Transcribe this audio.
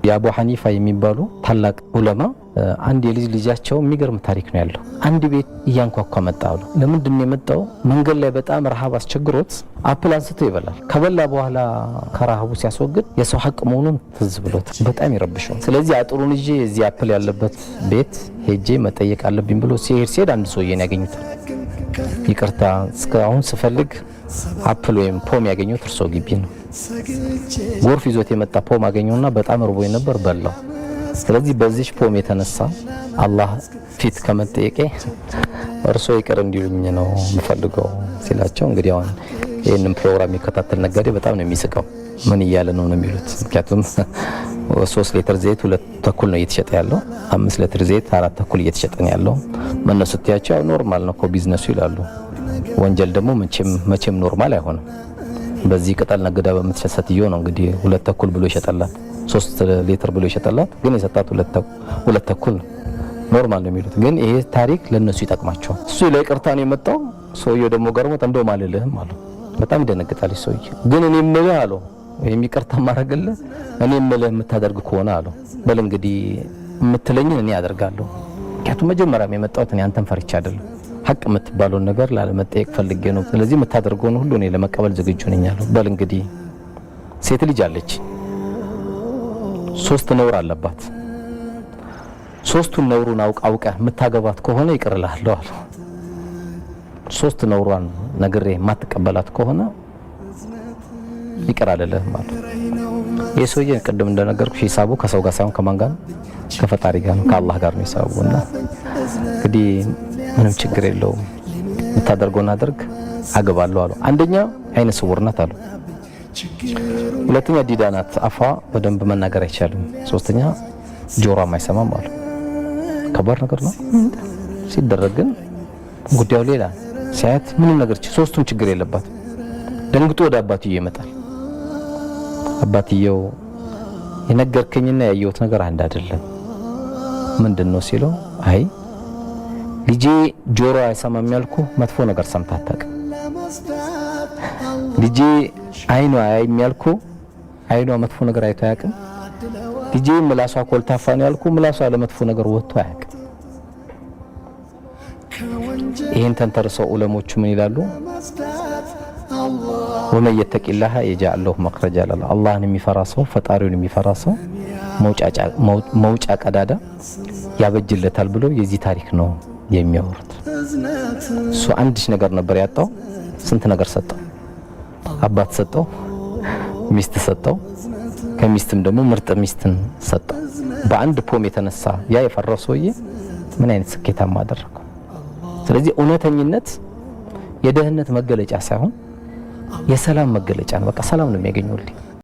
የአቡ ሐኒፋ የሚባሉ ታላቅ ዑለማ አንድ የልጅ ልጃቸው የሚገርም ታሪክ ነው ያለው። አንድ ቤት እያንኳኳ መጣ አሉ። ለምንድን ነው የመጣው? መንገድ ላይ በጣም ረሃብ አስቸግሮት apple አንስቶ ይበላል። ከበላ በኋላ ከረሃቡ ሲያስወግድ የሰው ሐቅ መሆኑን ትዝ ብሎት በጣም ይረብሸዋል። ስለዚህ አጥሩን ይዤ እዚህ apple ያለበት ቤት ሄጄ መጠየቅ አለብኝ ብሎ ሲሄድ ሲሄድ አንድ ሰውዬን ያገኙታል። ይቅርታ፣ እስካሁን ስፈልግ apple ወይም ፖም ያገኘሁት እርሶ ግቢ ነው። ጎርፍ ይዞት የመጣ ፖም አገኘውና በጣም እርቦኝ ነበር፣ በላው። ስለዚህ በዚህ ፖም የተነሳ አላህ ፊት ከመጠየቄ እርሶ ይቅር እንዲሉኝ ነው የምፈልገው ሲላቸው፣ እንግዲህ አሁን ይህንን ፕሮግራም የሚከታተል ነጋዴ በጣም ነው የሚስቀው። ምን እያለ ነው ነው የሚሉት። ምክንያቱም 3 ሊትር ዘይት 2.5 ነው እየተሸጠ ያለው፣ 5 ሊትር ዘይት 4.5 እየተሸጠ ነው ያለው። መነሱ ስትያቸው ያው normal ነው እኮ ቢዝነሱ ይላሉ። ወንጀል ደግሞ መቼም መቼም normal አይሆንም። በዚህ ቅጠል ነግዳ በምትሸጥ ሴትዮ ነው እንግዲህ 2.5 ብሎ ይሸጠላት፣ 3 ሊትር ብሎ ይሸጠላት፣ ግን የሰጣት 2.5 ነው። Normal ነው የሚሉት። ግን ይሄ ታሪክ ለነሱ ይጠቅማቸዋል። እሱ ለይቅርታ ነው የመጣው። ሰውየው ደግሞ ገርሞት እንደውም አልልህም አለው። በጣም ይደነግጣል ሰውዬ። ግን እኔ የምልህ አለው፣ ወይም ይቅርታ ማድረግልህ እኔ የምልህ የምታደርግ ከሆነ አለው። በል እንግዲህ የምትለኝን እኔ አደርጋለሁ። ምክንያቱም መጀመሪያም የመጣሁት እኔ አንተን ፈርቼ አይደለም፣ ሀቅ የምትባለውን ነገር ላለመጠየቅ ፈልጌ ነው። ስለዚህ የምታደርገውን ሁሉ እኔ ለመቀበል ዝግጁ ነኝ አለው። በል እንግዲህ ሴት ልጅ አለች፣ ሶስት ነውር አለባት። ሶስቱን ነውሩን አውቀህ የምታገባት ከሆነ ይቅር እልሃለሁ አለው። ሶስት ነውሯን ነግሬ የማትቀበላት ከሆነ ይቅር አልልህም አለው። ይህ ሰውዬ ቅድም እንደነገርኩሽ ሂሳቡ ከሰው ጋር ሳይሆን ከማን ጋር ነው? ከፈጣሪ ጋር ነው፣ ከአላህ ጋር ነው ሂሳቡ። እና እንግዲህ ምንም ችግር የለውም፣ የምታደርገውን አድርግ፣ አገባለሁ አለው። አንደኛ አይነ ስውር ናት አለው። ሁለተኛ ዲዳ ናት፣ አፏ በደንብ መናገር አይቻልም። ሶስተኛ ጆሮም አይሰማም አሉ። ከባድ ነገር ነው። ሲደረግ ግን ጉዳዩ ሌላ። ሲያያት ምንም ነገር ሶስቱም ችግር የለባትም። ደንግጦ ወደ አባትየው ይመጣል። አባትየው የነገርከኝና ያየሁት ነገር አንድ አይደለም፣ ምንድን ነው ሲለው፣ አይ ልጄ ጆሮ አይሰማም ያልኩ መጥፎ ነገር ሰምታ አታውቅም። ልጄ አይኗ አያይም ያልኩ አይኗ መጥፎ ነገር አይቶ አያውቅም። ልጄ ምላሷ ኮልታፋ ነው ያልኩ ምላሷ ለመጥፎ ነገር ወጥቶ አያውቅም። ይህን ተንተርሰው ዑለሞቹ ምን ይላሉ? ومن يتق الله يجعل له مخرجا ይላል። አላህን የሚፈራ ሰው፣ ፈጣሪውን የሚፈራ ሰው መውጫ ቀዳዳ ያበጅለታል ብሎ የዚህ ታሪክ ነው የሚያወሩት። እሱ አንድ ነገር ነበር ያጣው፣ ስንት ነገር ሰጠው። አባት ሰጠው፣ ሚስት ሰጠው፣ ከሚስትም ደግሞ ምርጥ ሚስትን ሰጠው። በአንድ ፖም የተነሳ ያ የፈራው ሰውዬ ምን አይነት ስኬታማ አደረገው። ስለዚህ እውነተኝነት የደህንነት መገለጫ ሳይሆን የሰላም መገለጫ ነው። በቃ ሰላም ነው የሚያገኘው።